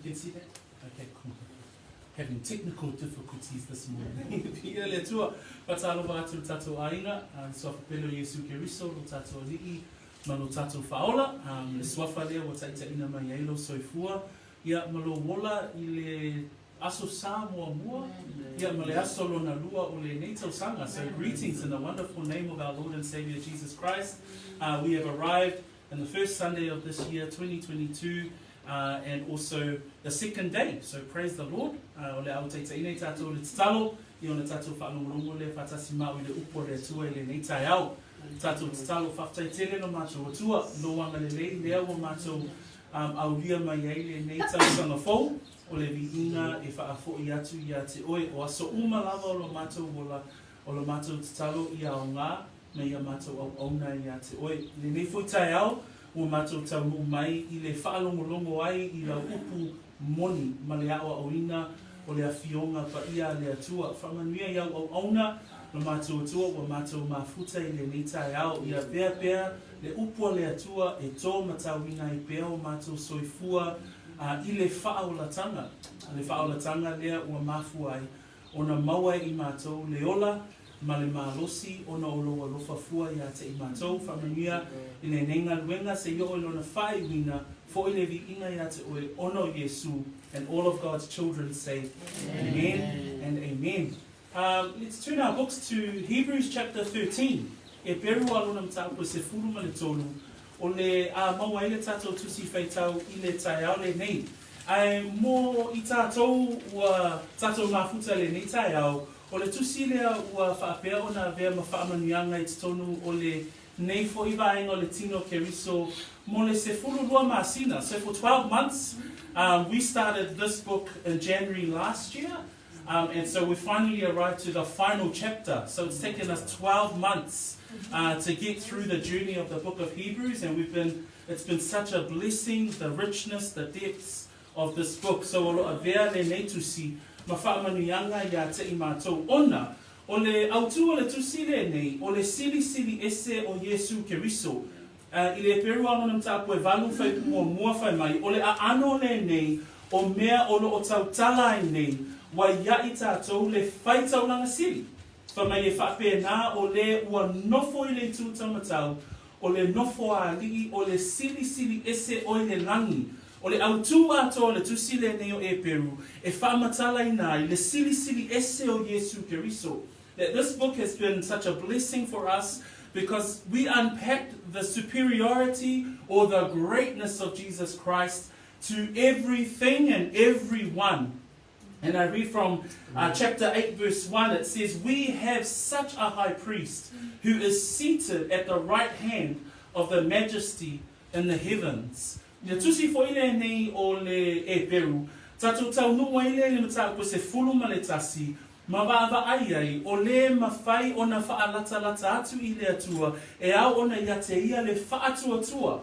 You can see that? Okay, cool. Having technical difficulties this morning. Viia le Atua, whakaalofa atu le tatou aiga, le suafa pele o Iesu Keriso, lo tatou Alii ma lo tatou Faaola, le suafa lea ua taitaiina mai ai lou soifua, ia ma lou ola i le Aso Sa muamua, ia ma le aso lona lua o lenei tausaga. So greetings in the wonderful name of our Lord and Saviour Jesus Christ. We have arrived in the first Sunday of this year, 2022, and also the second day. So praise the Lord. O le a utaitaina i tatou le tatalo, i ona tatou faalogologo lea faatasi ma au i le upu a le Atua i lenei taeao. Tatou tatalo, faafetai tele lo matou Atua, lou agalelei lea ua matou aulia mai ai lenei tausaga fou. O le viiga e faafoi atu ia te oe, o aso uma lava o lo matou ola, o lo matou tatalo ia aoga ma ia matou auauna ia te oe. I lenei foi taeao, ua matou taunuu mai i le faalogologo ai i lau upu moni ma le aoaoina o le Afioga Paia a le Atua. Faamanuia i au auauna, lo matou Atua, ua matou mafuta i lenei taeao, ia avea pea le upu a le Atua e tō matauina ai pea o matou soifua a i le faaolatanga, le faaolatanga lea ua mafua ai ona maua e i matou le ola ma le malosi ona o lou alofa fua ia te i matou. Faamanuia i lenei galuega se i oo i lona faaiuina, foi le viiga ia te oe ona o Iesu, and all of God's children say amen and amen. Let's turn our books to Hebrews chapter 13. Eperu a lona mataupu e 13, o le a maua ai le tatou tusi faitau i le taeao lenei. Ae mo i tatou ua tatou mafuta lenei taeao, o le tusi lea ua faapea ona avea ma faamanuiaga i totonu o lenei foi vaega o le tino o Keriso mo le 12 masina. So for 12 months, we started this book in January last year. And so we finally arrived to the final chapter. So it's taken us 12 months to get through the journey of the book of Hebrews, and we've been it's been such a blessing, the richness, the depths of this book. So o lo avea lenei tusi ma faamanuiaga ia te i matou ona o le autū o le tusi lenei o le silisili ese o Iesu Keriso. I le Eperu a lona mataupu e valu fai muamua fai mai, o le aano lenei o mea o lo o tautala ai nei, ua iaʻi tatou le faitaulaga sili. Fai mai e faapena o le ua nofo i le itu taumatau, o le nofo a alii, o le silisili ese oi le lagi. O le autū atoa o le tusi lenei o Eperu e faamatalaina ai le silisili ese o Iesu Keriso. That this book has been such a blessing for us because we unpacked the superiority or the greatness of Jesus Christ to everything and everyone. And I read from chapter 8, verse 1, it says, We have such a high priest who is seated at the right hand of the majesty in the heavens. Ia tusi foi lenei o le Eperu, tatou taunuu ai lea i le mataupu e 11, Ma vaavaai ai, o lē mafai ona faalatalata atu i le Atua e ao ona ia te ia le faatuatua.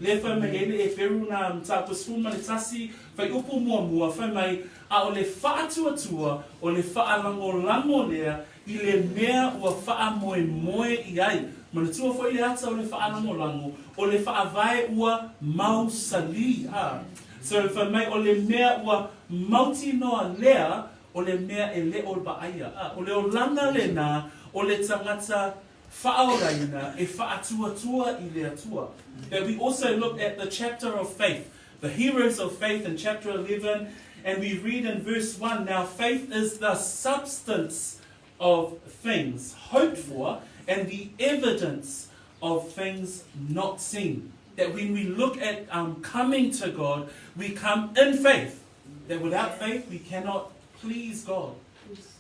Lē fai mai ai le Eperu na mataupu 11, fuaiupu muamua, fai mai, A o le faatuatua, o le faalagolago lea i le mea ua faamoemoe i ai. Manatua foi le ata o le faalagolago, o le faavae ua mausalī. A. So, fai mai, o le mea ua mautinoa lea O le mea e le o vaaia, a o le olaga lena o le tagata faaolaina e faatuatua i le Atua. That we also look at the chapter of faith, the heroes of faith in chapter 11, and we read in verse 1, Now faith is the substance of things hoped for and the evidence of things not seen. That when we look at coming to God, we come in faith. That without faith we cannot please God.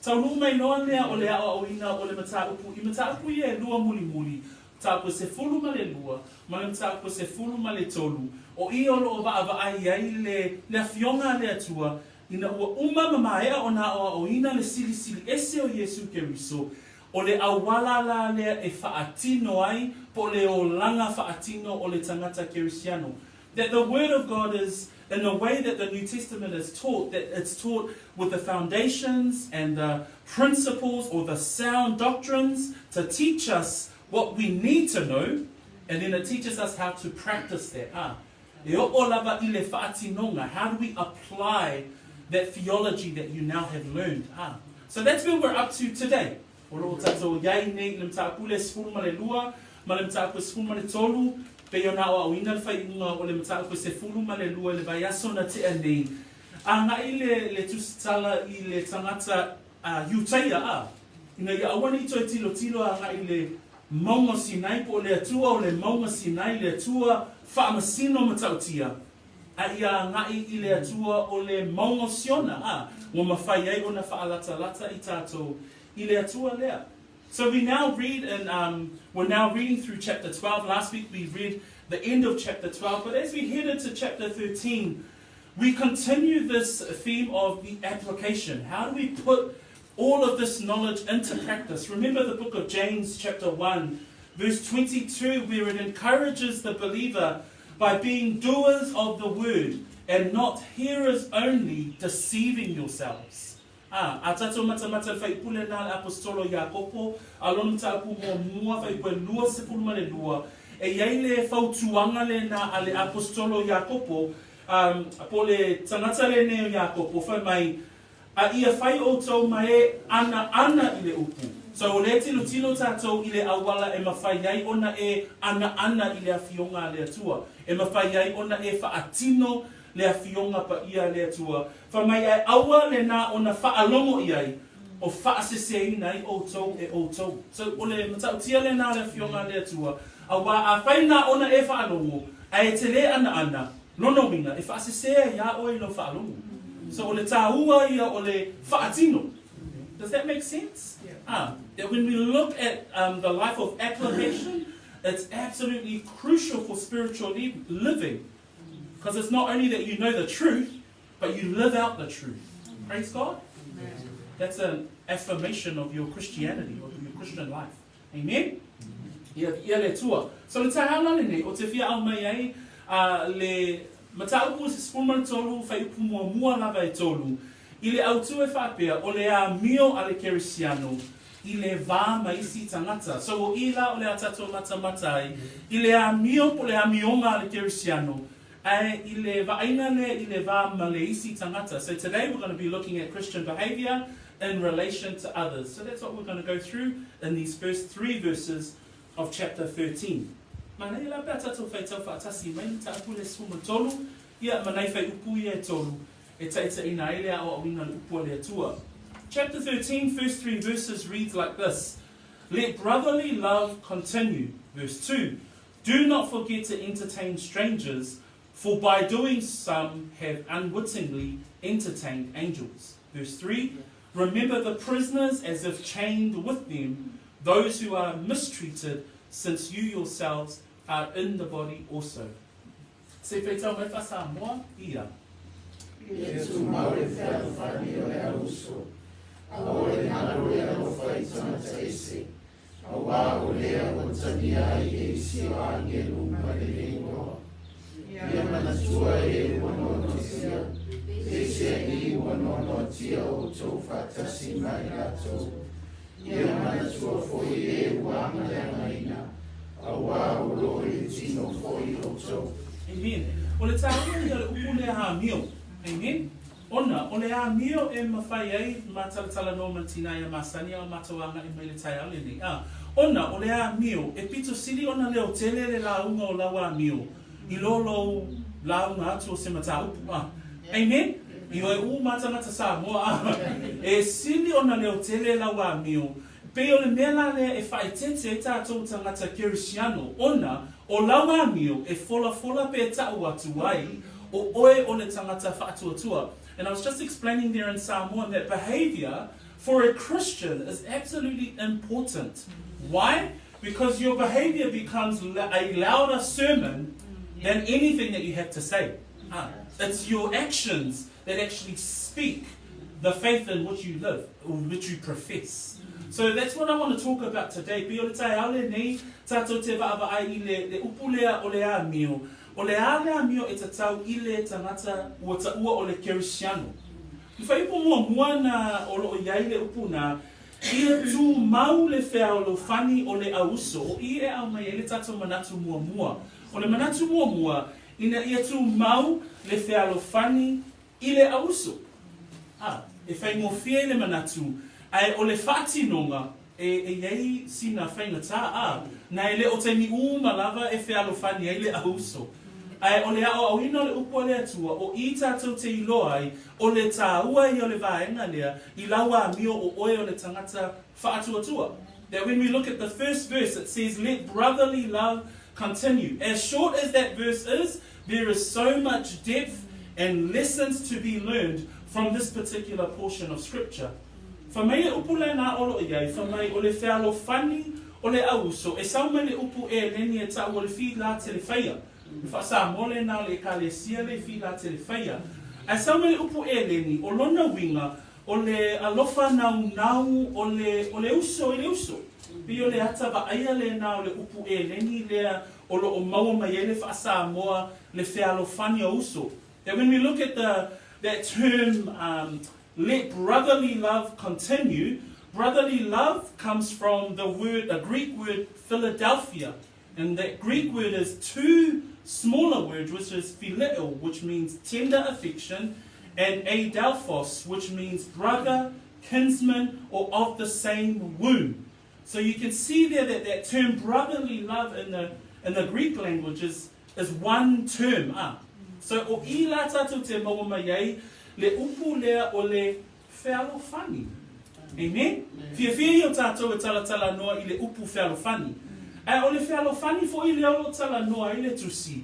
Taunuu mai loa lea o le aoaoina o le mataupu i mataupu ia e lua mulimuli, mataupu e 12 ma le mataupu e 13, o i o lo o vaavaai ai le le Afioga a le Atua ina ua uma ma maea ona aoaoina le silisili ese o Iesu Keriso, o le auala la lea e faatino ai po o le olaga faatino o le tagata Kerisiano. That the Word of God is, in the way that the New Testament is taught, that it's taught with the foundations and the principles or the sound doctrines to teach us what we need to know, and then it teaches us how to practice that. Ah. E oo lava i le faatinoga, how do we apply that theology that you now have learned? Ah. So that's where we're up to today. O lo o tatou iai nei i le mataupu le 12 ma le mataupu 13, pei ona aoaoina le faaiuga o le mataupu 12 i le vaiaso na tea nei. Agai le, le tusitala i le tagata a Iutaia, a, ina ia aua ne i toe tilotilo agai i le Mauga o Sinai po o le Atua o le Mauga Sinai, le Atua faamasino matautia, a ia agai i le Atua o le Mauga o Siona, a, ua mafai ai ona faalatalata i tatou i le Atua lea. So we now read in, um, we're now reading through chapter 12. Last week we read the end of chapter 12, but as we head into chapter 13, we continue this theme of the application. How do we put all of this knowledge into practice? Remember the book of James, chapter 1, verse 22, where it encourages the believer by being doers of the word and not hearers only, deceiving yourselves. A, a tatou matamata le faipule na le Aposetolo Iakopo, a lona mataupu muamua faipue 22, e i ai le fautuaga lena a le Aposetolo Iakopo, a, po o le tagata lenei o Iakopo, fai mai, A ia fai outou ma e ana ana i le upu. So o lea tilotilo tatou i le auala e mafai ai ona e ana ana i le Afioga a le Atua, e mafai ai ona e faatino le Afioga paia a le Atua. Fai mai ae aua lena ona faalogo i ai, o faaseseina ai outou e outou. So o le matautia lena o le Afioga a le Atua, auā afai na ona e faalogo, ae e te lē anaana, lona uiga, e faasese ai iā oe i lou faalogo. So o le tāua ia o le faatino. Does that make sense? Ah, that when we look at um, the life of application, it's absolutely crucial for spiritual living. Because it's not only that you know the truth, but you live out the truth. Praise God. Amen. That's an affirmation of your Christianity or your Christian life. Amen? Ia, ia le Atua. So le taeao la lenei, o te fia ao mai ai a le mataupu se 13 whaiupu muamua lava e tolu, i le autu e faapea o le amio a le Kerisiano i le va ma isi tagata. So o i la o le a tatou matamata ai i le amio po o le amioga a le Kerisiano ae i le vaaiga lea i le va ma le isi tagata. So today we're going to be looking at Christian behaviour in relation to others. So that's what we're going to go through in these first three verses of chapter 13. Manaia la pe a tatou faitau faatasi mai mataupu le 13, ia ma nai whaiupu ia e tolu, e taitaina ai le aoaoina le upu a le Atua. Chapter 13, first three verses reads like this. Let brotherly love continue. Verse 2. Do not forget to entertain strangers, for by doing some have unwittingly entertained angels. Verse 3 Remember the prisoners as if chained with them, those who are mistreated, since you yourselves are in the body also. Se whaitau mai wha ia. Ia tumau le fealofani o le auuso, aua le galo le alofa i tagata ese, auā o lea ua talia ai e isi o agelu ma le le igoa. Ia manatua e ua noanoatia, peiseai ua noanoatia outou faatasi ma i latou. Ia manatua foi e ua agaleagaina, auā o lo o i le tino foi outou. Amen. O le tāua ia o le upu lea amio. Amen. Ona, o le amio e mafai ai ma talatalanoa ma le tinā ia masani a o matou agai mai le taeao lenei. A, ona, o le amio, e pito sili ona leo tele le lauga o lau amio i lo lou lauga atu o se mataupu. A, amen? Ioe uma tagata Samoa, a, e sili ona leo tele lau amio. Pei o le mea la lea e faaeteete ai tatou tagata Kerisiano, ona, o lau amio e folafola pe ta'u atu ai o oe o le tagata faatuatua. And I was just explaining there in Samoan that behavior for a Christian is absolutely important. Why? Because your behavior becomes a louder sermon than anything that you have to say. Ah, it's your actions that actually speak the faith in which you live, or which you profess. So that's what I want to talk about today. Pei o le taeao lenei, tatou te vaavaai i le, le upu lea o le amio. O le a le amio e tatau i le tagata ua taua o le Kerisiano. I whaiupu muamua na o loo i ai le upu na, ia tumau le fealofani o le auuso, o i e aumai ai le tatou manatu muamua. O le manatu muamua, Ina ia tumau le fealofani i le auuso. A, e faigofie le manatu, ae o le faatinoga, e, e i ai sina faigata, a, na e le o taimi uma lava e fealofani ai le auuso. Ae o le aoaoina o le upu a le Atua, o i tatou te iloa ai, o le tāua ia o le vaega lea i lau amio o oe o le tagata faatuatua. That when we look at the first verse, it says, Let brotherly love continue. As short as that verse is, there is so much depth and lessons to be learned from this particular portion of scripture. Fa mai le upu lena o loo iai, fa mai o le fealofani o le auuso, e sau mai le upu Eleni e tau o le filatelefaia. Le faa-Samoa lena o le Ekalesia le filatelefaia. Ae sau mai le upu Eleni, o lona uiga, o le alofa naunau o le, o le uso i le uso. Pei o le ata vaaia lena o le upu Eleni lea o lo o maua mai ai le faa-Samoa le fealofani o uso. That when we look at the, that term um, let brotherly love continue, brotherly love comes from the word, a Greek word, Philadelphia. And that Greek word is two smaller words, which is phileo, which means tender affection, and adelphos, which means brother, kinsman, or of the same womb. So you can see there that that term brotherly love in the, in the Greek language is, is one term. Ah. So o i la tātou te maua mai ai, le upu lea o le fealofani. Amen? Fiafia ia o tātou e talatalanoa i le upu fealofani. Ae o le fealofani foʻi lea o lo o talanoa ai le Tusi,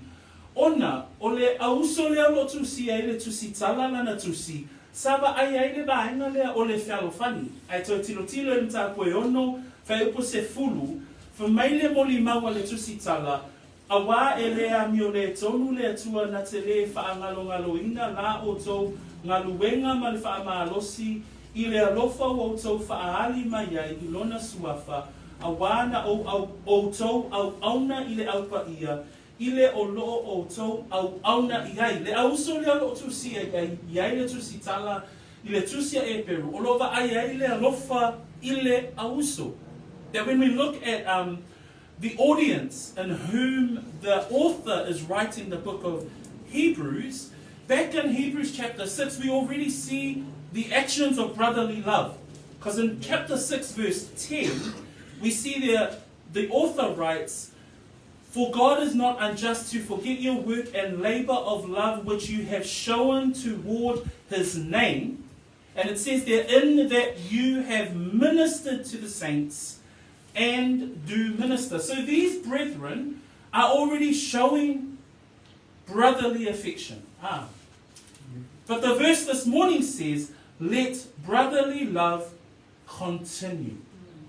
ona o le auuso lea o lo o tusia ai le Tusi Tala lana tusi, sa vaai ai le vaega lea o le fealofani. Ae toe tilotilo i le mataupu e ono, fuaiupu 10, fai mai le molimau a le Tusi Tala, Auā e lē amio lē tonu le Atua na te lē faagalogaloina la outou galuega ma le faamalosi i le alofa ua outou faaali mai ai i Lona Suafa, auā na ou outou auauna i le Au Paia, i le o loo outou auauna i ai. Le auuso lea o loo tusia i ai, i ai le Tusi Tala i le Tusi a Eperu, o loo vaai ai le alofa i le auuso. That when we look at um, the audience in whom the author is writing the book of Hebrews, back in Hebrews chapter 6, we already see the actions of brotherly love. Because in chapter 6, verse 10, we see there the author writes, For God is not unjust to forget your work and labor of love which you have shown toward his name. And it says there, in that you have ministered to the saints and do minister. So these brethren are already showing brotherly affection. Ah. But the verse this morning says, let brotherly love continue.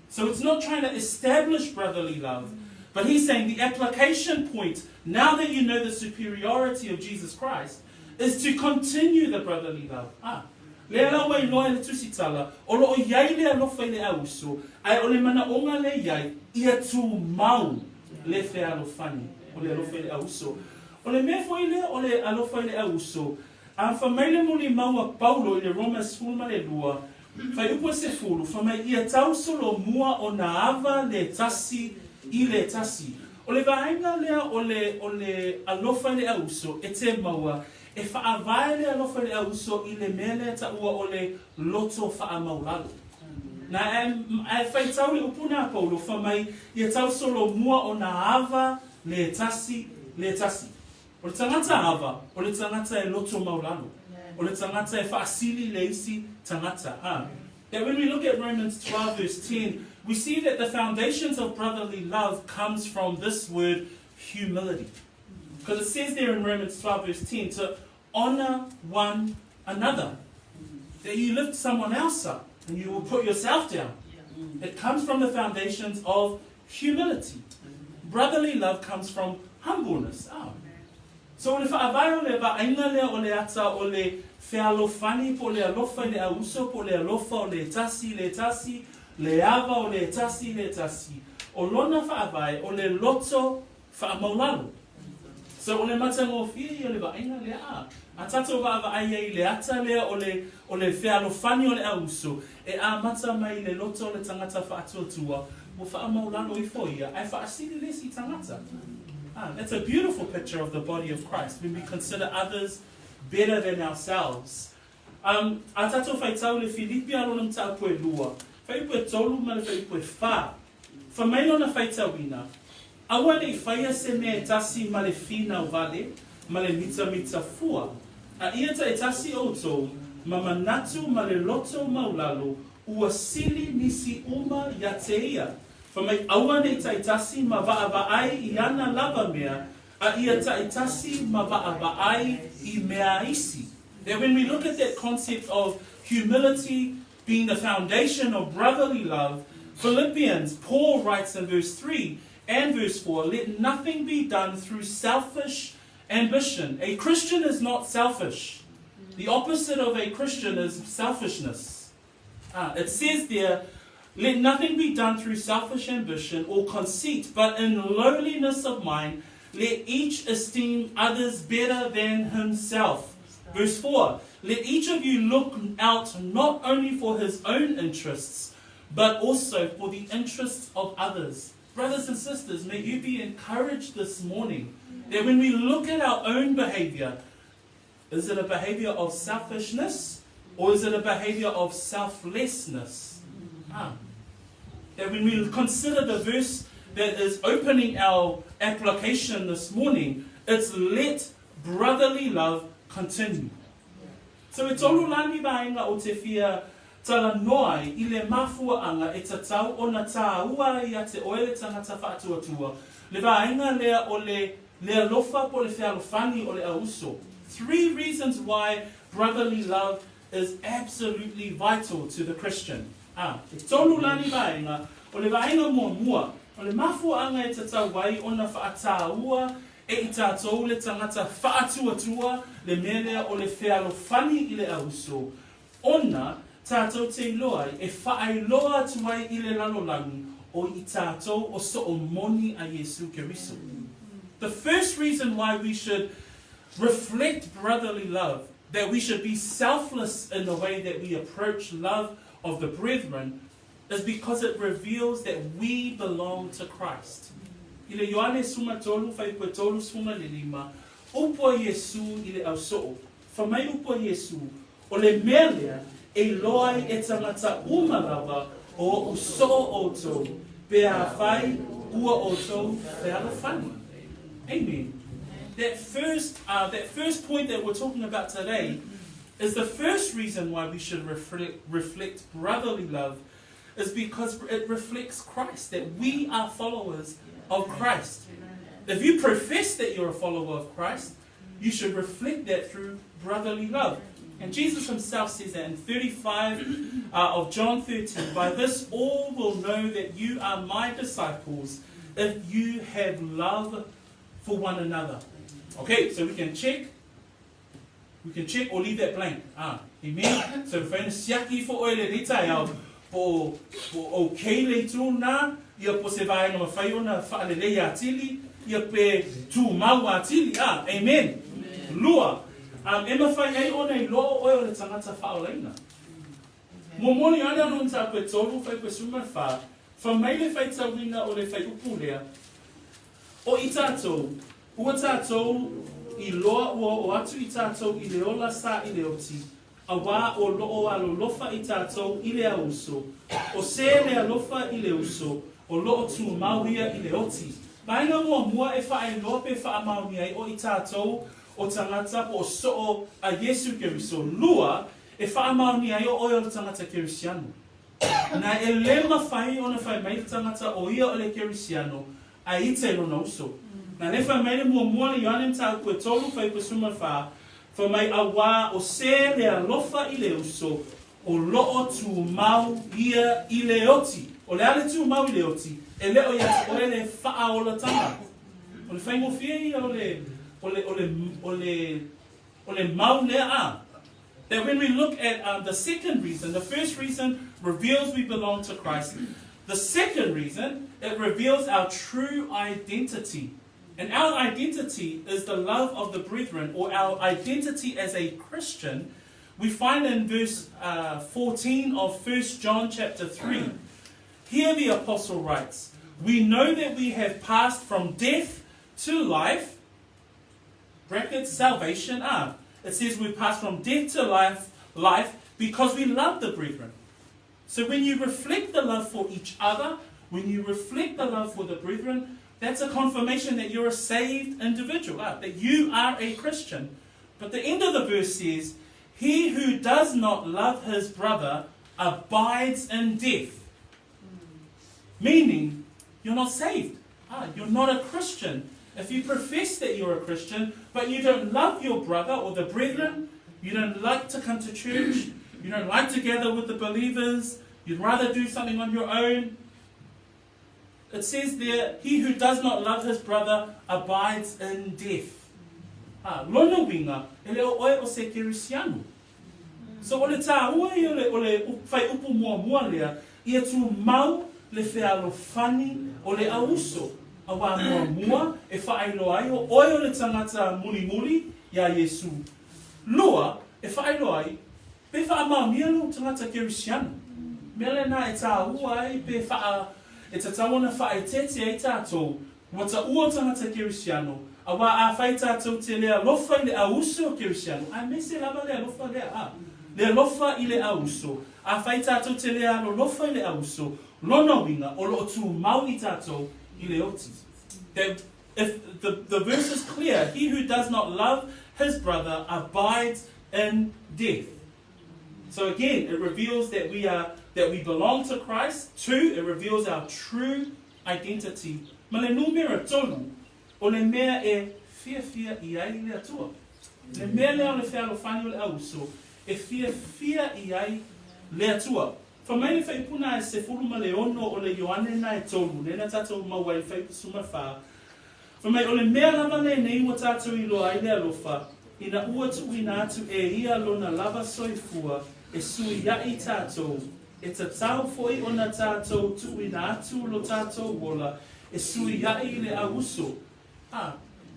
So it's not trying to establish brotherly love, but he's saying the application point, now that you know the superiority of Jesus Christ, is to continue the brotherly love. Ah. Lea la ua iloa e le Tusitala, o lo o i ai le alofa i le auuso, ae o le manaʻoga le i ai, ia tumau le fealofani o le alofa i le auuso. O le mea foi lea o le alofa i le auuso, a fa mai le molimau a Paulo i le Roma 12, fuaiupu e 10, fa mai ia tau solomua ona ava le tasi i le tasi. O le vaega lea o le, o le alofa i le auuso e te maua E faavae le alofa i le auuso i le mea lea taua o le loto faamaulalo. Na ae, ae faitau le upu na Paulo, fa mai ia tau solomua ona ava le tasi, le tasi. O le tagata ava, o le tagata e loto maulalo. O le tagata e faasili le isi tagata. A. That when we look at Romans 12 verse 10, we see that the foundations of brotherly love comes from this word humility. Because it says there in Romans 12, verse 10, to honor one another. That you lift someone else up and you will put yourself down. It comes from the foundations of humility. Brotherly love comes from humbleness. Oh. So o le faavae o le vaaiga lea o le ata o le fealofani po o le alofa i le auuso po o le alofa o le tasi le tasi, le ava o le tasi le tasi. O lona faavae o le loto Faamaulalo. So o le matagofie ia o le vaaiga lea a. A tatou vaavaai ai i le ata lea o le, o le fealofani o le auuso, e amata mai i le loto o le tagata faatuatua, ua faamaulalo ifo ia, ae faasili le isi tagata. Ah, that's a beautiful picture of the body of Christ when we consider others better than ourselves. Um, a tātou whaitau le Filipi a lona mataupu e lua, whaiupu e tolu ma le whaiupu e whā. Fai mai lona faitauina, Aua ne i whaia se mea e tasi ma le finau vale, ma le mitamita fua, a ia taitasi outou ma manatu ma le loto maulalo ua sili nisi uma ia te ia. Fai mai aua ne i taitasi ma vaavaai i ana lava mea, a ia taitasi ma vaavaai i mea isi. That when we look at that concept of humility being the foundation of brotherly love, Philippians, Paul writes in verse 3 and verse 4, let nothing be done through selfish ambition. A Christian is not selfish. The opposite of a Christian is selfishness. It says there, let nothing be done through selfish ambition or conceit, but in lowliness of mind, let each esteem others better than himself. Verse 4 Let each of you look out not only for his own interests, but also for the interests of others. Brothers and sisters, may you be encouraged this morning that when we look at our own behavior, is it a behavior of selfishness or is it a behavior of selflessness? Ah. That when we consider the verse that is opening our application this morning, it's let brotherly love continue. So e tolu lani vaenga o te fia talanoa ai i le mafuaanga e tatau ona tāua ai ia te oe le tangata whaatuatua, le vaenga lea o le le alofa po le fealofani o le auso. Three reasons why brotherly love is absolutely vital to the Christian. Ā, e tolu lani vaenga, o le vaenga muamua, o le mafuaanga e tatau ai ona whaatāua e i tātou le tangata whaatuatua le mea lea o le fealofani i le auso, ona tātou te iloa ai, e whaailoa atu ai i le lalolagi o i tātou o soo moni a Iesu Keriso. The first reason why we should reflect brotherly love, that we should be selfless in the way that we approach love of the brethren, is because it reveals that we belong to Christ. I le Ioane suma tolu, whaipue tolu suma le lima, upu a Iesu i le ausoo, Fai mai upu a Iesu, O le mea lea e iloa ai e tangata uma lava o oʻu soo outou, pe afai ua outou fealofani. Amen. That first, that first point that we're talking about today is the first reason why we should reflect, reflect brotherly love is because it reflects Christ, that we are followers of Christ. If you profess that you're a follower of Christ, you should reflect that through brotherly love. And Jesus himself says that in 35 of John 13, by this all will know that you are my disciples if you have love for one another. Okay, so we can check. We can check or leave that blank. Ah, amen. So whaina siaki fo oe le rita e au po, po okay le itu nā, ia po se vaenga mawhai ona whaalelei a tili, ia pe tū mau a tili. Ah, amen. Amen. Lua, um, e mawhai ai ona i loa o oe o le tangata whaolaina. Muamua le Ioane ano mataupu e tolu, fuaiupu e sefulu ma le fa, fai mai le faitauina o le fuaiupu lea, O i tatou, ua tatou iloa ua oo atu i tatou i le ola sa i le oti, auā o loo alolofa i tatou i le auso, o se le alofa i le uso, o loo tumau ia i le oti. Vaega muamua e faailoa pe faamaoni ai o i tatou o tagata po o soo a Iesu Keriso. Lua, e faamaoni ai o oe o le tagata Kerisiano. Na e le mafai ona fai mai le tagata o ia o le Kerisiano a ita i lona uso. Na le fai mai le muamua le Ioane mataupu e tolu fuaiupu e 14, fai mai auā o se le alofa i le uso, o loo tumau ia i le oti. O le a le tumau i le oti, e le o ia te oe le faaolatanga. O le faigofie ia o le, o le, o le, o le, o le mau lea a. That when we look at the second reason, the first reason reveals we belong to Christ. The second reason, it reveals our true identity. And our identity is the love of the brethren, or our identity as a Christian. We find in verse 14 of 1 John chapter 3. Here the apostle writes, We know that we have passed from death to life, brackets, salvation, ah. It says we pass from death to life, life because we love the brethren. So when you reflect the love for each other, when you reflect the love for the brethren, that's a confirmation that you're a saved individual, ah, that you are a Christian. But the end of the verse says, He who does not love his brother abides in death. Meaning, you're not saved. Ah, you're not a Christian. If you profess that you're a Christian, but you don't love your brother or the brethren, you don't like to come to church, you don't like to gather with the believers, you'd rather do something on your own. It says there, he who does not love his brother abides in death. Ah, lona uiga, e le o oe o se Kerisiano. So o le tāua ia o le, o le whaiupu muamua lea, ia tumau le fealofani o le auuso, auā muamua e faailoa ai o oe o le tagata mulimuli iā Iesu. Lua, e faailoa ai, pe faamaonia lou tagata Kerisiano. Mea lena e tāua ai pe whaa, e tatau ona faaeteete ai tātou, ua taua tagata Kerisiano, auā afai tātou te le alofa i le auuso Kerisiano, aemaise lava le alofa lea, a, le alofa i le auuso, afai tātou te le alolofa i le auuso, lona uiga, o loo tumau i tātou i le oti. That if the, the verse is clear, he who does not love his brother abides in death. So again, it reveals that we are that we belong to Christ. Two, it reveals our true identity. Ma le numera tolu, o le mea e fiafia i ai le Atua. Le mea lea o le fealofani o le auuso, e fiafia i ai le Atua. Fai mai le faipuna e 16 o le Ioane na e tolu, lea na tatou maua ai le faipu 14, Fai mai, o le mea lava lenei ua tatou iloa ai le alofa, ina ua tuuina atu e ia lona lava soifua e suiaʻi tatou, e tatau foi ona tatou tuuina atu lo tatou ola e suiaʻi i le auuso. A,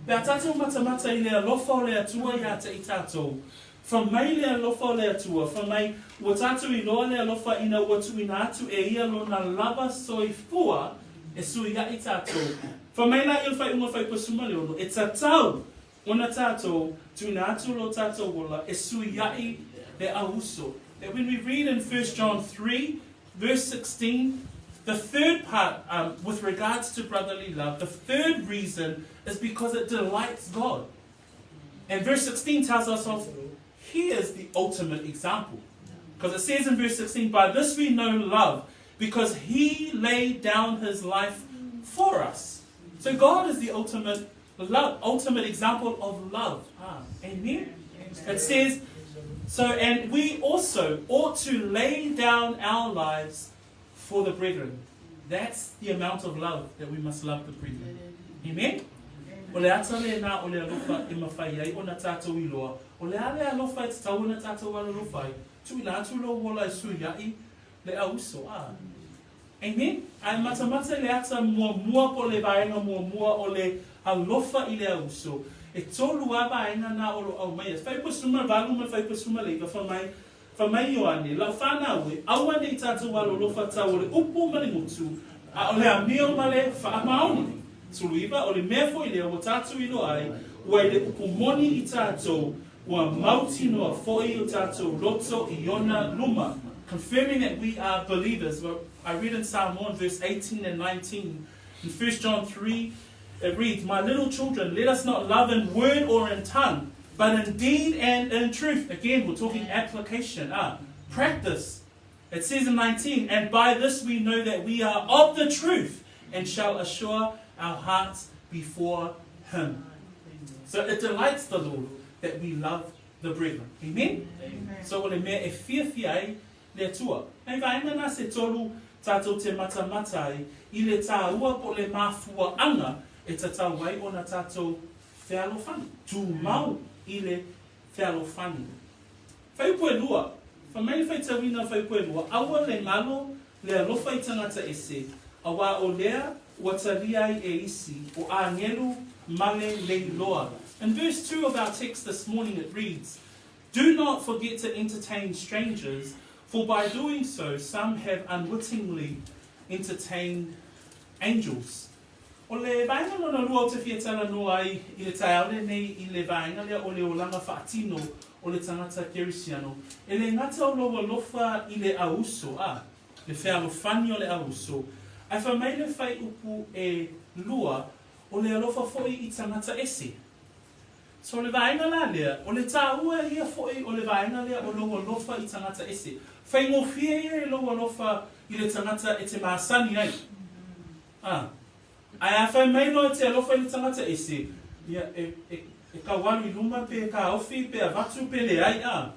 pe a tatou matamata i le alofa o le Atua iā te i tatou, fai mai le alofa o le Atua, fai mai, ua tatou iloa le alofa ina ua tuuina atu e ia lona lava soifua e suiaʻi tatou. Fai mai la ia le faaiuga 46, e tatau ona tatou tuuina atu lo tatou ola e suiaʻi le auuso. That when we read in 1 John 3, verse 16, the third part um, with regards to brotherly love, the third reason is because it delights God. And verse 16 tells us of he is the ultimate example. Because it says in verse 16, By this we know love, because he laid down his life for us. So God is the ultimate love, ultimate example of love. Ah, amen. It says, so, and we also ought to lay down our lives for the brethren. That's the amount of love that we must love the brethren. Amen? O le ata lena o le alofa e mafai ai ona tatou iloa, o le a le alofa e tatau ona tatou alolofa ai, tuuina atu lou ola e suiaʻi le auuso. A. Amen? Ae matamata i le ata muamua po o le vaega muamua o le alofa i le auuso, e tolu a vaega na o lo aumaia. 58 ma le 59, fai mai, Fai mai Ioane, Lau fanau e, aua ne i tatou alolofa tau o le upu ma le gutu, a o le amio ma le faamaoni. 19, o le mea foi lea ua tatou iloa ai, ua i le upu moni i tatou, ua mautinoa foi o tatou loto i ona luma. Confirming that we are believers. Well, I read in Psalm 1 verse 18 and 19. In 1 John 3, it reads, My little children, let us not love in word or in tongue, but in deed and in truth. Again, we're talking application, ah, practice. It says in 19, And by this we know that we are of the truth and shall assure our hearts before him. So it delights the Lord that we love the brethren. Amen? Amen. So o le mea e fiafia ai le Atua. Hei vaega na se tolu tatou te matamata ai i le tāua po o le mafuaanga e tatau ai ona tatou fealofani, tumau i le fealofani. Whaiupu e lua, Fai mai le faitauina o whaiupu e lua, aua le ngalo le alofa i tagata ese, auā o lea ua talia ai e isi, o āngelu ma le leiloa. In verse 2 of our text this morning it reads, Do not forget to entertain strangers, for by doing so some have unwittingly entertained angels. O le vaega lona lua ou te fia talanoa ai i le taeao lenei i le vaega lea o le olaga faatino o le tagata kerisiano, e le gata o lou alofa i le auuso, a, le fealofani o le auuso, ae fai mai le fuaiupu e lua, o le alofa foi i tagata ese. So o le vaega la lea, o le tāua ia foi o le vaega lea o lou alofa i tagata ese. Faigofie ia i lou alofa i le tagata e te masani ai. A, ae a fai mai loa e te alofa i le tagata ese, ia, e, e, e tau alu i luma pe taofi pe avatu pe leai, a.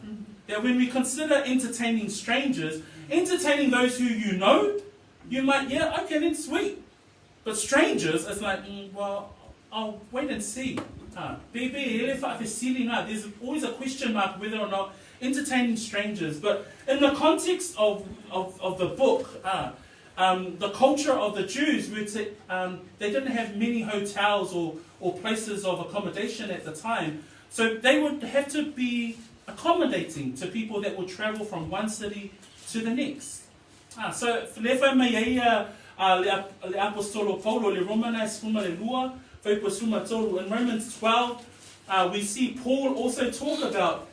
That when we consider entertaining strangers, entertaining those who you know, you might, yeah, okay then, sweet. But strangers, it's like, mm, well, I'll wait and see. Ah, pe pe e le faafesili na. There's always a question mark whether or not entertaining strangers. But in the context of, of, of the book, the culture of the Jews were to, they didn't have many hotels or, or places of accommodation at the time. So they would have to be accommodating to people that would travel from one city to the next. Ah, so, le fai mai ai ia a le, le Apostolo Paulo, le Romana e 12, fuaiupu 13. In Romans 12, we see Paul also talk about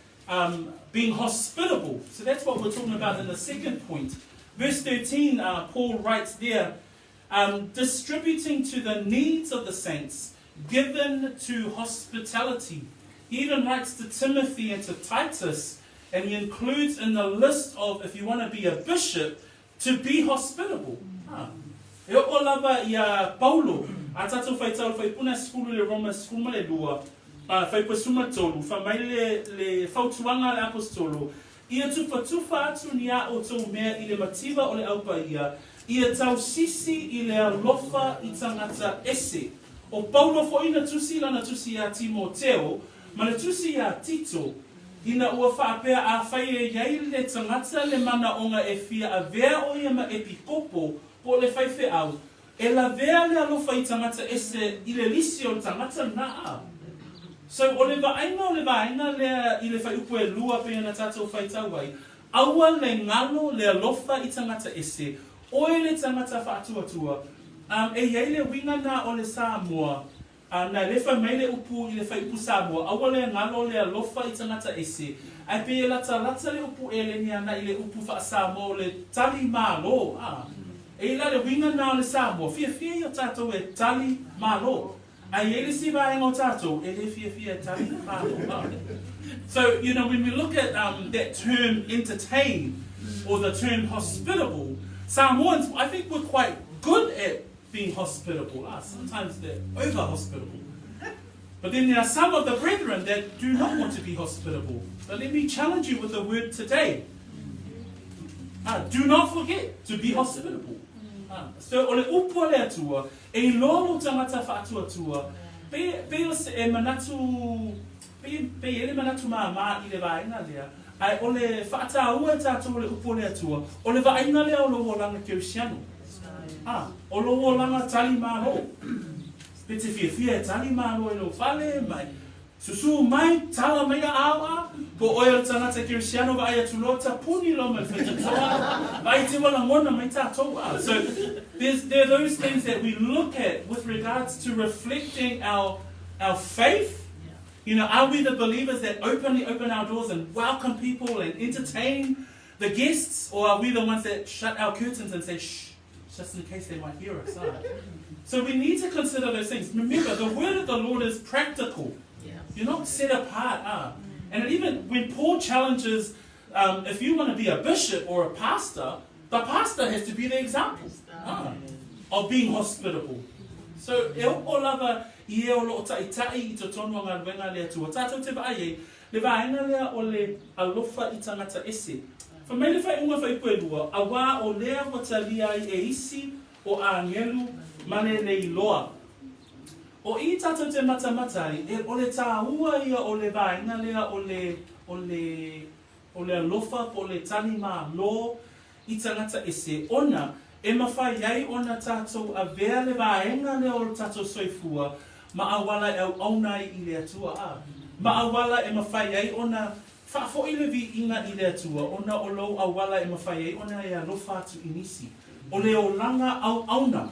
being hospitable. So that's what we're talking about in the second point. Verse 13, Paul writes there, distributing to the needs of the saints, given to hospitality. He even writes to Timothy and to Titus, and he includes in the list of, if you want to be a bishop, to be hospitable. Ah. E oo lava ia Paulo, a tatou faitau faipuna 10 le Roma 12, fuaiupu 13, fai mai le, le fautuaga a le Aposetolo, Ia tufatufa atu ni a outou mea i le mativa o le Au Paia, ia tausisi i le alofa i tagata ese. O Paulo foi na tusi lana tusi iā Timoteo, ma le tusi iā Tito, ina ua faapea afai e i ai le tagata le manaoga e fia avea o ia ma epikopo po o le faifeau, e lavea le alofa i tagata ese i le lisi o le tagata lena a. So, o le vaaiga o le vaega lea i le fuaiupu e lua pei ona tatou faitau ai, aua le galo le alofa i tagata ese, oe le tagata faatuatua, um, e i ai le uiga na o le Samoa, A na le fai mai le upu i le fuaiupu Samoa, aua le galo le alofa i tagata ese, ae pei e latalata le upu Eleni ana i le upu faa-Samoa o le tali malo, a. E i la le uiga na o le Samoa, fiafia ia tatou e tali malo. Ae i ai le isi vaega o tatou e le fiafia e tali malo, a. So, you know, when we look at um, that term entertain or the term hospitable, Samoans, I think we're quite good at being hospitable. Ah, sometimes they're over hospitable. But then there are some of the brethren that do not want to be hospitable. But let me challenge you with a word today. Ah, do not forget to be hospitable. Ah, so o le upu a le Atua, e iloa lou tagata faatuatua, pe, pe o se, e manatu, pe, pe e le manatu māmā i le vaega lea, ae o le faataua e tatou o le upu a le Atua, o le vaaiga lea o lou olaga kerisiano. A, o lou olaga tali malo. Pe te fiafia e tali malo i lou fale, mai, susu mai, tala mai aao a, po o oe o le tagata kerisiano vaai atu loa, tapuni loa ma le faitotoa, vaai te ua lagona mai tatou a. So, there's, there are those things that we look at with regards to reflecting our, our faith. You know, are we the believers that openly open our doors and welcome people and entertain the guests, or are we the ones that shut our curtains and say, shh, just in case they might hear us? Huh? So we need to consider those things. Remember, the word of the Lord is practical. Yeah. You're not set apart. Huh? And even when Paul challenges, if you want to be a bishop or a pastor, the pastor has to be the example of being hospitable. So, e oo lava i e o loo ta'ita'i i totonu o galuega a le Atua. Tatou te vaai ai, le vaega lea o le alofa i tagata ese. Fai mai le faaiuga fuaiupu e lua, auā o lea ua talia ai e isi o agelu ma le leiloa. O i tatou te matamata ai, e o le tāua ia o le vaega lea o le, o le, o le alofa po o le tali malo i tagata ese, ona e mafai ai ona tatou avea le vaega lea o le tatou soifua ma auala e auauna ai i le Atua, a ma auala e mafai ai ona faafoi le viiga i le Atua, ona o lou auala e mafai ai ona e alofa atu i nisi. O le olaga auauna.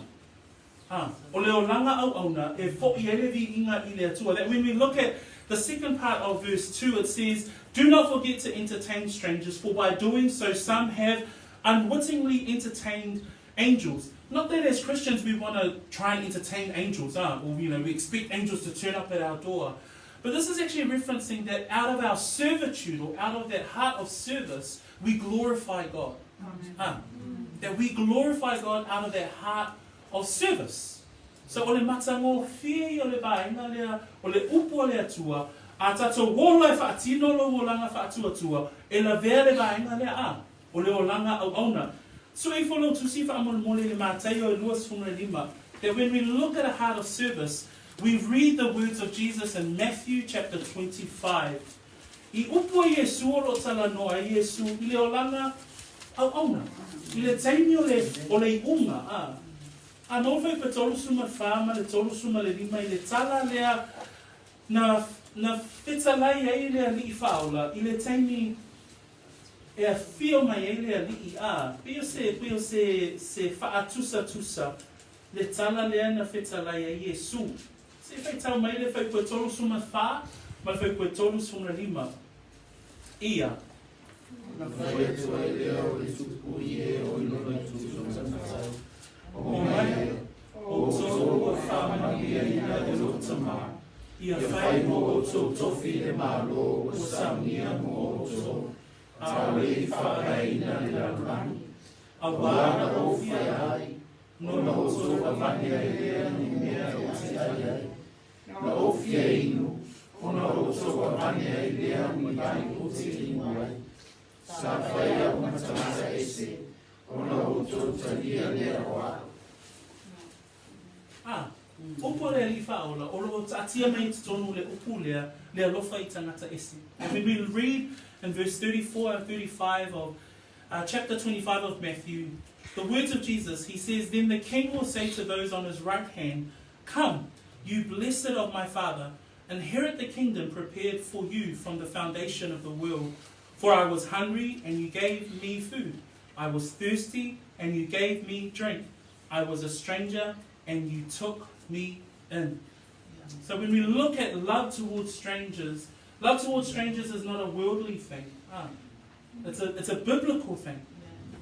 A, o le olaga auauna e foʻi ai le viiga i le Atua. That when we look at the second part of verse 2, it says, Do not forget to entertain strangers, for by doing so some have unwittingly entertained angels. Not that as Christians we want to try and entertain angels, or you know, we expect angels to turn up at our door. But this is actually referencing that out of our servitude or out of that heart of service, we glorify God. That we glorify God out of that heart of service. So o le matagofie ia o le vaega lea o le upu a le Atua, a tatou ola e faatino lou olaga faatuatua, e lavea le vaega lea a, o le olaga auauna. Sue ifo lou tusi faamolemole i le Mataio e 25, that when we look at a heart of service, we read the words of Jesus in Matthew chapter 25. I upu a Iesu o lo o talanoa ai Iesu i le olaga auauna, i le taimi o le, o le iuga, a, a no fai pe 34 ma le 35 i le tala lea na, na fetalai ai le Alii Faaola i le taimi e afio mai ai le Alii, a, pei o se, pei o se, se faatusatusa le tala lea na fetalai ai Iesu. Se i faitau mai le fuaiupu e 34 ma le fuaiupu e 35. Ia. Ona fai atu ai lea o le tupu i e o i lona tūmatau. Homai, outou ua faamanuiaina e lou Tama, ia fai mo outou tofi le Malo ua saunia mo outou, a o le i faavaeina le lalolagi, auā na ou fai ai, ona outou avane ai lea ni mea ou te ai ai, na ou fia inu, ona outou avane ai lea ni vai ou te inu ai. Sa fai au ma tagata ese, ona outou talia lea o a'u. A, upu a le Alii Faaola, o lo o taatia mai i totonu le upu lea, le alofa i tagata ese. And when we read in verse 34 and 35 of uh, chapter 25 of Matthew, the words of Jesus, he says, Then the king will say to those on his right hand, Come, you blessed of my father, inherit the kingdom prepared for you from the foundation of the world. For I was hungry, and you gave me food. I was thirsty, and you gave me drink. I was a stranger, and you took me in. So when we look at love towards strangers, love towards strangers is not a worldly thing. Ah. It's a, it's a biblical thing.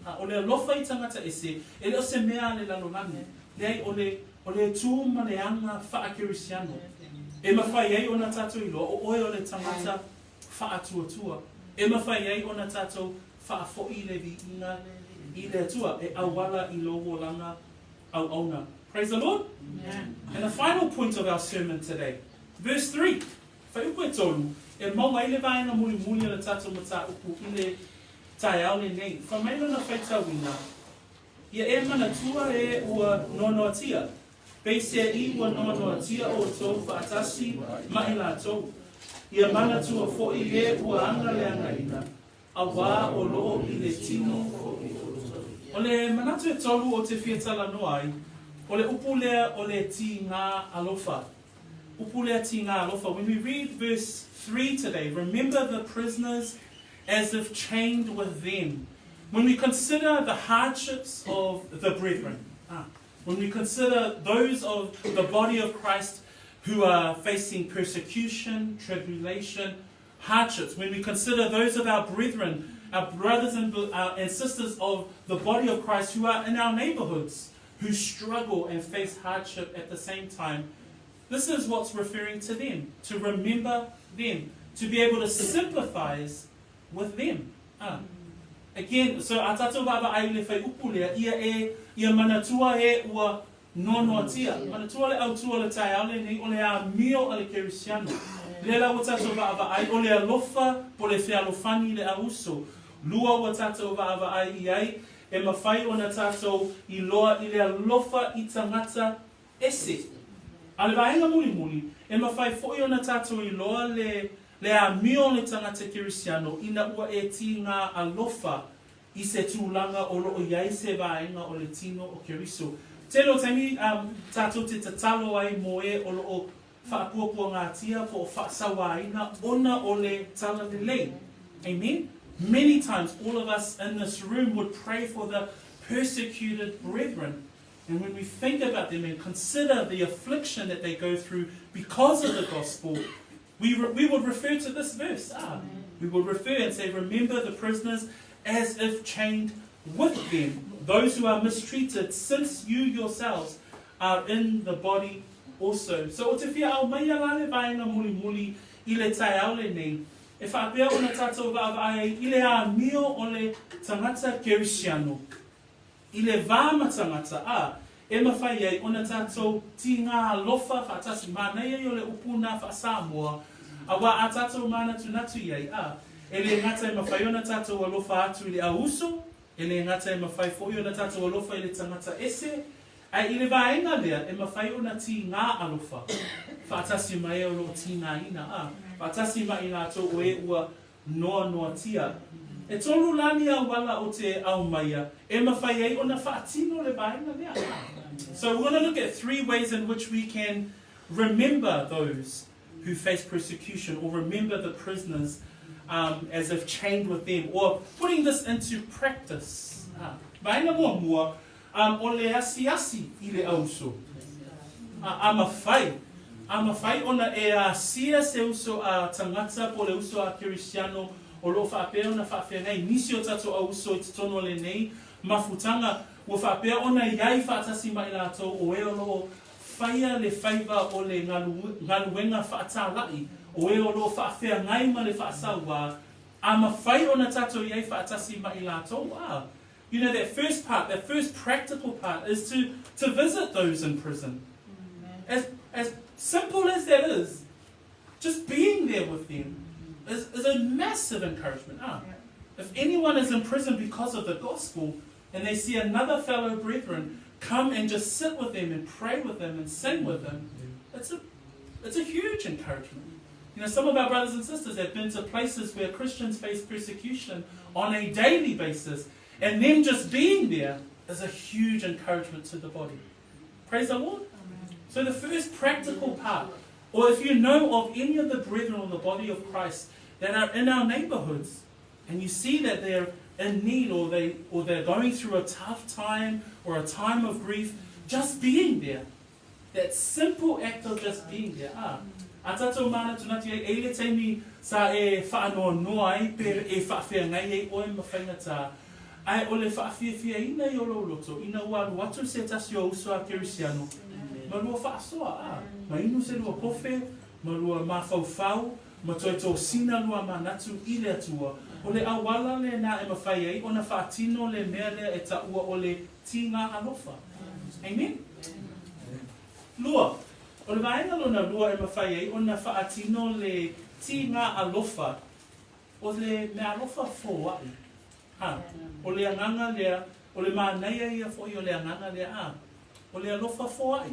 Ah, o le alofa i tagata ese, e le o se mea a le lalolagi. Leai, o le, o le tū ma le aga faa-Kerisiano. E mawhai ai ona tātou iloa, o oe o le tangata faatuatua. E mawhai ai ona tātou faafoi le viiga i le Atua, e auala i lou olaga auauna. Praise the Lord. Amen. And the final point of our sermon today, verse 3, Fuaiupu e tolu, e mau ai le vaega mulimuli o le tatou mataupu i le taeao lenei. Fai mai lona faitauina, Ia e manatua e ua noanoatia, peiseai ua noanoatia outou faatasi ma i latou. Ia manatua foʻi e ua aga le againa, auā o loo i le tino O le manatu e tolu o te fia talanoa ai, o le upu lea o le tīgā alofa. Upu lea tīgā alofa. When we read verse 3 today, remember the prisoners as if chained with them. When we consider the hardships of the brethren, when we consider those of the body of Christ who are facing persecution, tribulation, hardships, when we consider those of our brethren, our brothers and, and sisters of the body of Christ who are in our neighborhoods, who struggle and face hardship at the same time, this is what's referring to them, to remember them, to be able to sympathize with them. Ah. Again, so a tatou vaavaai i le whaiupu lea, ia e, ia manatua e ua noanoatia. Manatua le autu o le taeao lenei, o le amio a le Kerisiano. Lea la ua tatou vaavaai, o le alofa po le fealofani i le auso. Lua ua tatou vaavaai i ai, e mafai ona tatou iloa i le alofa i tagata ese. A o le vaega mulimuli, e mafai foi ona tatou iloa le le amio o le tagata Kerisiano ina ua e tīgā alofa i se tulaga o lo o i ai se vaega o le tino o Keriso. Tele o taimi tatou te tatalo ai mō e o lo o faapuapuagātia po o faasauāina ona o le talalelei. Amen? Many times all of us in this room would pray for the persecuted brethren. And when we think about them and consider the affliction that they go through because of the gospel, we, re- we would refer to this verse. Ah, we would refer and say, Remember the prisoners as if chained with them, those who are mistreated, since you yourselves are in the body also. So o te fia au mai ala le vaenga muli muli i le taeao lenei, e faapea ona tātou vaavaai ai i le amio o le tagata Kerisiano, i le va ma tagata, ā, e mawhai ai ona tātou tīngā alofa whaatasi mānei ai o le upu nā wha-Samoa, auā ā tātou mānatunatu i ai, ā, e le gata e mawhai ona tātou alofa atu i le auuso, e le gata e mawhai foʻi ona tātou alofa i le tagata ese, ae i le vaega lea e mawhai ona tīngā alofa whaatasi mai e o loo tīngāina, ā, whaatasi ma i lātou o e ua noanoatia. E tolu lani auala o te aumaia e mawhai ai ona whaatino le vaega lea. So we want to look at three ways in which we can remember those who face persecution or remember the prisoners um, as if chained with them or putting this into practice. Ah, vaega muamua, um, o le asiasi i le auso. A, a mawhai, a mawhai ona e asia se uso a tangata po le uso a Kerisiano o loo whaapea ona whaawhengai nisi o tatou auso i totonu o lenei mafutanga ua faapea ona i ai faatasi ma i latou o e o loo faia le faiva o le galuega faatālaʻi, o e o loo faafeagai ma le faasauā, a mafai ona tatou i ai faatasi ma i latou, a You know, that first part, that first practical part is to, to visit those in prison. As, as simple as that is, just being there with them is, is a massive encouragement. Ah, If anyone is in prison because of the gospel and they see another fellow brethren come and just sit with them and pray with them and sing with them, it's a, it's a huge encouragement. You know, some of our brothers and sisters have been to places where Christians face persecution on a daily basis, and them just being there is a huge encouragement to the body. Praise the Lord. Amen. So the first practical part, or if you know of any of the brethren of the body of Christ that are in our neighborhoods, and you see that they're in need or, they, or they're going through a tough time or a time of grief, just being there, that simple act of just being there, ah, a tātou mānatunatu ai, e i le taimi sa e whaanoanoa ai pe e whaawheangai ai oe ma whaingatā, ae o le whaafiafiaina i o lou loto, ina ua alu atu se tasi o uso a Kerisiano, ma lua whaasoa, ah, ma inu se lua kofe, ma lua mafaufau, ma toe tosina lua manatu i le Atua, o le auala lenā e mawhai ai ona whaatino le mea lea e taua o le tīngā alofa. Amen? Lua, o le vaega lona lua e mawhai ai ona whaatino le tīngā alofa, o le mea alofa foaʻi. Ha, o le agaga lea, o le manaia ia foʻi o le agaga lea, a, o le alofa foaʻi,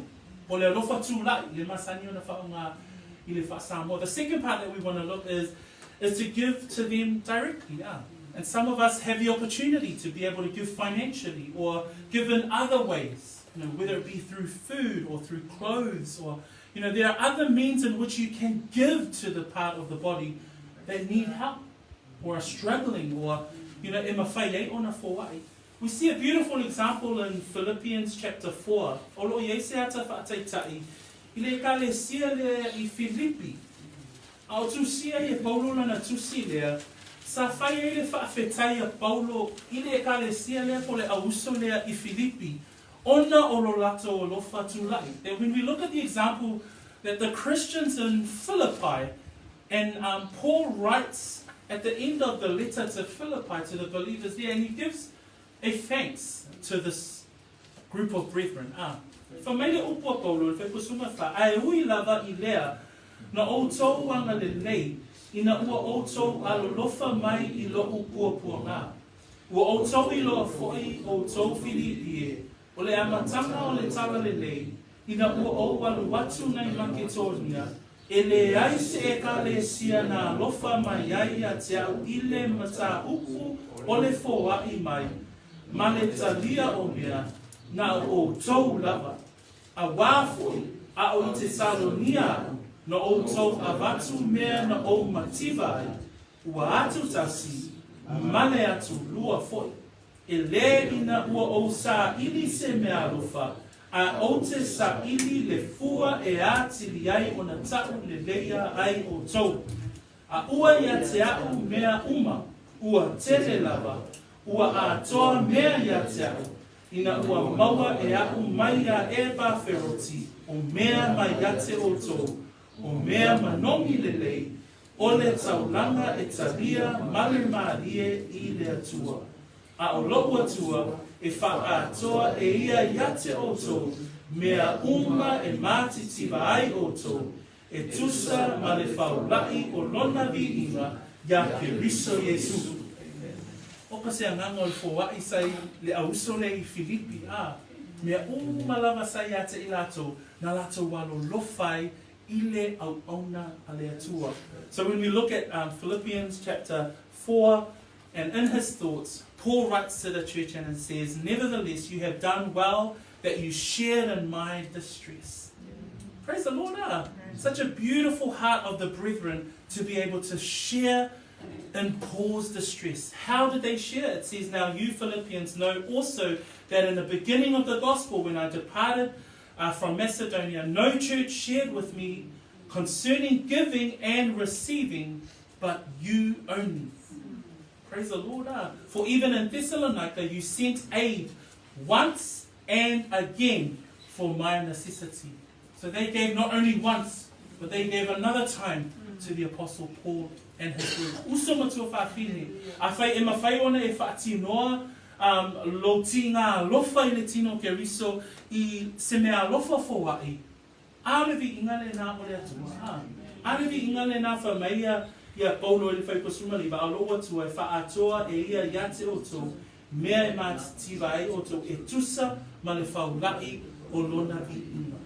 o le alofa tulaʻi, le masani ona faaaoga i le faa-Samoa. The second part that we want to look is, is to give to them directly. Ah. And some of us have the opportunity to be able to give financially or give in other ways, you know, whether it be through food or through clothes or, you know, there are other means in which you can give to the part of the body that need help or are struggling or, you know, e mawhai ai ona foaʻi. We see a beautiful example in Philippians chapter 4. O loo i ai se ata whaataitaʻi i le ekalesia lea i Filipi. A o tusia i e Paulo lana tusi lea, sa fai ai le faafetai a Paulo i le ekalesia lea po le auuso lea i Filipi, ona o lo latou alofa tulaʻi. That when we look at the example that the Christians in Philippi, and um, Paul writes at the end of the letter to Philippi, to the believers there, and he gives a thanks to this group of brethren. Ah, fa mai le upu a Paulo i le faipusunga fa, ae ui lava i lea, na outou agalelei, ina ua outou alolofa mai i loʻu puapuaga. Ua outou iloa foʻi outou Filipi e, o le amataga o le talalelei, ina ua ou alu atu nei Maketonia, e leai se ekalesia na alofa mai ai ia te a'u i le mataupu o le foaʻi mai ma le talia o mea, na o outou lava. Auā foʻi, a o i Tesalonia a'u, na outou avatu mea na ou mativa ai, ua atu tasi, ma le atu lua foʻi. E lē ina ua ou saʻili se mea alofa, A ou te saili le fua e atili ai ona tauleleia ai outou. A ua ia te a'u mea uma, ua tele lava, ua atoa mea ia te a'u, ina ua maua e a'u mai iā Epaferoti o mea mai ia te outou, o mea manogi lelei, o le taulaga e talia ma le mālie i le Atua. A o lo'u Atua e faaatoa e ia ia te outou mea uma e matitiva ai outou, e tusa ma le faula'i o Lona viiga iā Keriso Iesu. Oka se agaga o le foaʻi sa i le auso lea i Filipi, a mea uma lava sa iā te i latou, na latou alolofa ai i le auauna a le Atua. So when we look at um, Philippians chapter 4, and in his thoughts, Paul writes to the church and says, Nevertheless, you have done well that you shared in my distress. Praise the Lord. Ah. Such a beautiful heart of the brethren to be able to share in Paul's distress. How did they share? It says, Now you Philippians know also that in the beginning of the gospel, when I departed uh, from Macedonia, no church shared with me concerning giving and receiving, but you only. Praise the Lord. Ah. For even in Thessalonica you sent aid once and again for my necessity. So they gave not only once, but they gave another time to the Apostle Paul and his work. Uso matua faafine. Afai e mafai ona e faatinoa um, lou tiga alofa i le tino o Keriso i se mea alofa foaʻi, A le viiga lenā o le Atua, a. A le viiga lenā fai mai ia iā Paulo i le fuaipasumaliva, a o lou Atua e faaatoa e ia iā te outou, mea e matitiva ai outou e tusa ma le faulaʻi o lona viiga.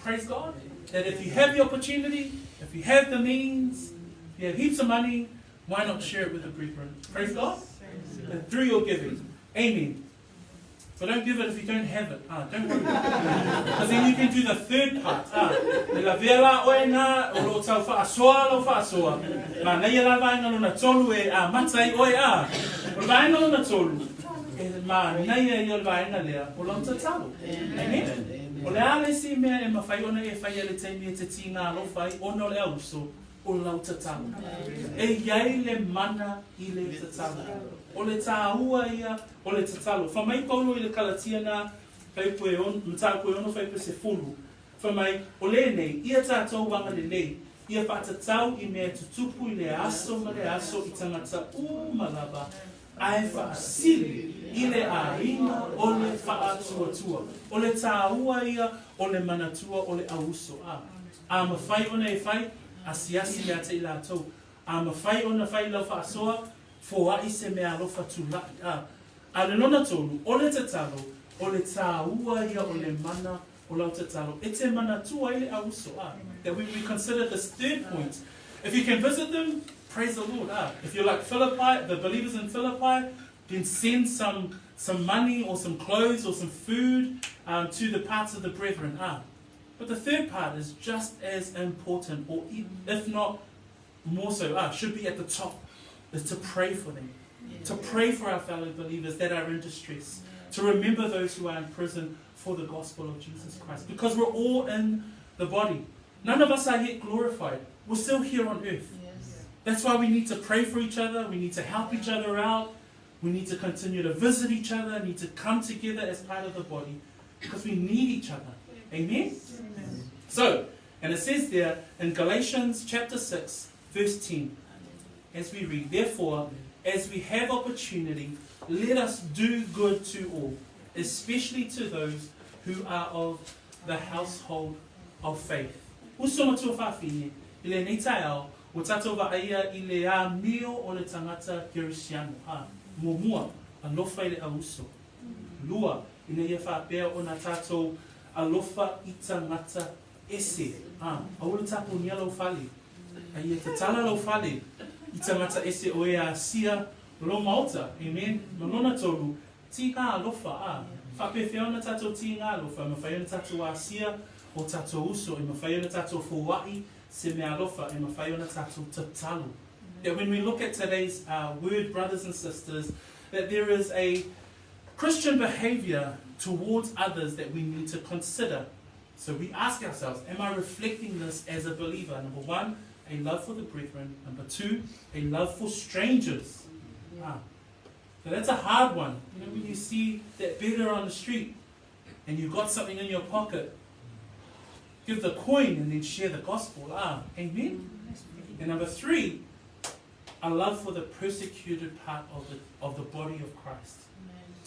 Praise God that if you have the opportunity, if you have the means, if you have heaps of money, why not share it with the brethren? Praise God. And through your giving. Amen. But don't give it if you don't have it. Ah, don't worry. Because then you can do the third part. Ah, e lavea la oe nā, o lo tau whaasoa lo whaasoa. Ma nei la vaenga lona tolu e a mata ai oe a. O le vaenga lona tolu, e ma nei e ia o le vaenga lea, o lau tatalo. Amen? O le a le isi mea e mawhai ona e whai e le taimi e te tīngā alofa ai, ona o le auso, o lau tatalo. E iai le mana i le tatalo. O le tāua ia o le tatalo. Fai mai Paulo i le Kalatia nā, fuaiupu e ono, mataupu e ono fuaiupu e sefulu, fai mai, O lenei, ia tātou agalelei, ia faatatau i mea e tutupu i le aso ma le aso i tagata uma lava, ae faasili i le aiga o le faatuatua. O le tāua ia o le manatua o le auuso, a. A mafai ona e fai, asiasi ia te i latou. A mafai ona fai lau faasoa, foaʻi se mea alofa tulaʻi, a. A le lona tolu, o le tatalo, o le tāua ia o le mana o lau tatalo, e te manatua ai le auuso, a. That when we consider this third point, if you can visit them, praise the Lord, a. If you're like Philippi, the believers in Philippi, then send some, some money or some clothes or some food um, to the parts of the brethren, a. But the third part is just as important, or if not more so, ah, should be at the top, is to pray for them. To pray for our fellow believers that are in distress. To remember those who are in prison for the gospel of Jesus Christ. Because we're all in the body. None of us are yet glorified. We're still here on earth. Yes. That's why we need to pray for each other. We need to help each other out. We need to continue to visit each other, need to come together as part of the body because we need each other. Amen? Amen. So, and it says there in Galatians chapter 6, verse 10, as we read, Therefore, as we have opportunity, let us do good to all, especially to those who are of the household of faith. Uso matua faafine, i lenei taeao, ua tatou vaaia i le amio o le tagata Kerisiano, a, muamua, alofa i le auuso. Lua, ina ia faapea ona tatou alofa i tagata ese, a, aua le tapunia lou fale, a ia tatala lou fale i tagata ese o e asia lou maota. Amen. Ma lona tolu, tiga alofa, a, faapefea ona tatou tiga alofa, e mafai ona tatou asia o tatou uso, e mafai ona tatou foaʻi se mea alofa, e mafai ona tatou tatalo. That when we look at today's uh, word, brothers and sisters, that there is a Christian behavior towards others that we need to consider. So we ask ourselves, am I reflecting this as a believer? Number one, a love for the brethren. Number two, a love for strangers. Ah. So that's a hard one. You know, when you see that beggar on the street and you've got something in your pocket, give the coin and then share the gospel. Ah, amen? And number three, a love for the persecuted part of the, of the body of Christ.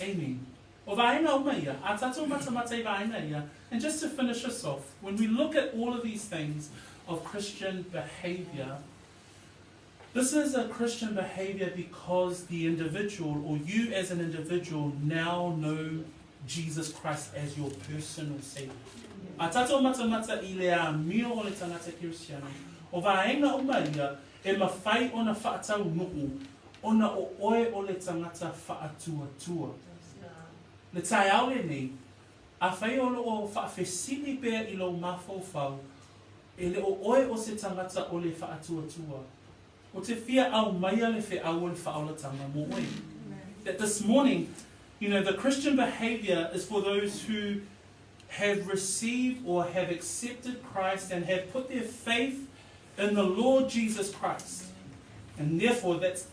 Amen. O vaenga uma ia, a tātou matamata i vaenga ia. And just to finish us off, when we look at all of these things of Christian behavior, this is a Christian behavior because the individual, or you as an individual, now know Jesus Christ as your personal Savior. A tātou matamata i le amio o le tangata Keristiano, o vaenga uma ia, e mafai ona faataunu'u ona o oe o le tagata faatuatua. Le taeao lenei, afai o loo faafesili pea i lou mafaufau, e le o oe o se tagata o le faatuatua, ou te fia aumaia le feau o le faaolatanga mo oe. That this morning, you know, the Christian behavior is for those who have received or have accepted Christ and have put their faith in the Lord Jesus Christ. And therefore, that's,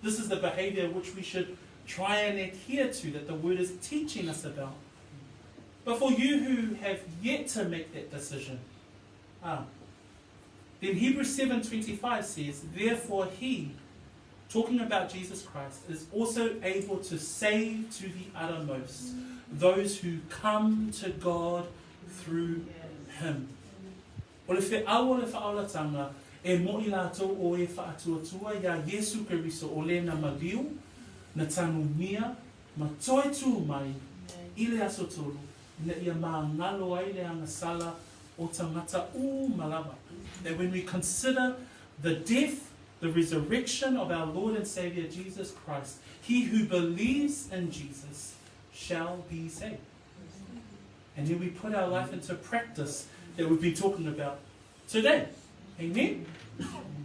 this is the behavior which we should try and adhere to, that the Word is teaching us about. But for you who have yet to make that decision, ah, then Hebrews 7:25 says, "Therefore he, talking about Jesus Christ, is also able to save to the uttermost those who come to God through him." O le feau o le faaolatanga, e mo'i latou o e faatuatua iā Iesu Keriso o le na maliu, na tanumia, ma toe tū mai i le aso tolu, ina ia māgalo ai le agasala o tagata uma lava. That when we consider the death, the resurrection of our Lord and Saviour Jesus Christ, he who believes in Jesus shall be saved. And then we put our life into practice that we've been talking about today. Amen?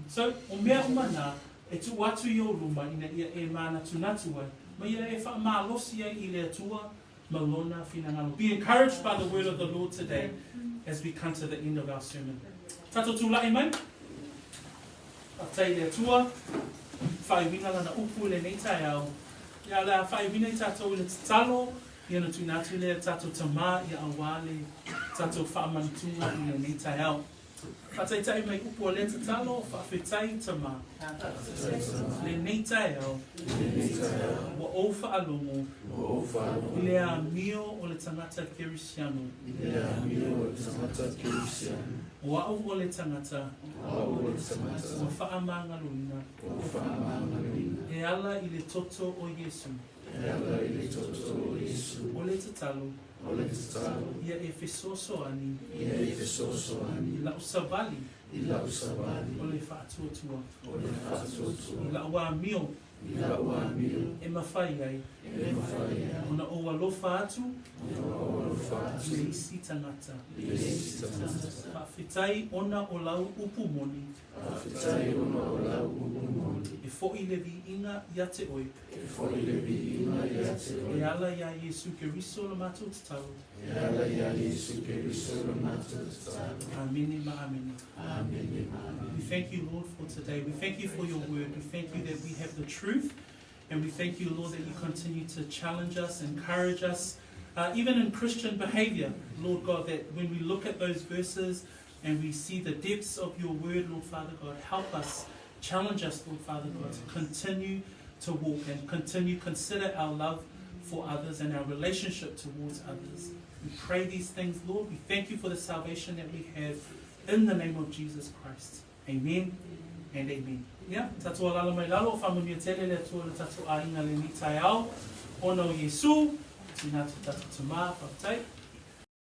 So, o mea uma nā, e tuu atu i ou luma ina ia e mānatunatu ai, ma ia e faamalosi ai i le Atua ma Lona finagalo. Be encouraged by the word of the Lord today as we come to the end of our sermon. Tatou tula'i mai, faafetai i le Atua, faaiuina Lana upu i lenei taeao. Ia, o le a faaiuina i tatou i le tatalo, ia ona tuuina atu lea e tatou tamā ia auā le tatou faamanatunga i lenei taeao. Faataitai mai upu o lea tatalo, Faafetai Tamā, lenei taeao, ua ou faalogo i le amio o le tagata Kerisiano, o a'u o le tagata ua faamagaloina e ala i le toto o Iesu, o le tatalo, O le tatalo. Ia e fesoasoani. Ia e fesoasoani. I la'u savali. I la'u savali. O le faatuatua. O le faatuatua. I la'u amio. I la'u amio. E mafai ai. E mafai ai. Ona ou alofa atu. Ona ou alofa atu. I le isi tagata. I le isi tagata. Faafetai ona o lau upu moni. Faafetai ona o lau upu moni. E fo'i le viiga ia te oe. E fo'i le viiga ia te oe. E ala iā Iesu Keriso le matou tatalo. E ala iā Iesu Keriso le matou tatalo. Amene ma amene. Amene ma amene. We thank you, Lord, for today. We thank you for your word. We thank you that we have the truth. And we thank you, Lord, that you continue to challenge us, encourage us, uh, even in Christian behavior, Lord God, that when we look at those verses and we see the depths of your word, Lord Father God, help us, challenge us, Lord Father God, to continue to walk and continue consider our love for others and our relationship towards others. We pray these things, Lord. We thank you for the salvation that we have in the name of Jesus Christ. Amen and amen. Ia, tatou alaala mai lalo, faamanuia tele le Atua i lo tatou aiga lenei taeao, ona o Iesu, tina atu tatou tama, faafetai.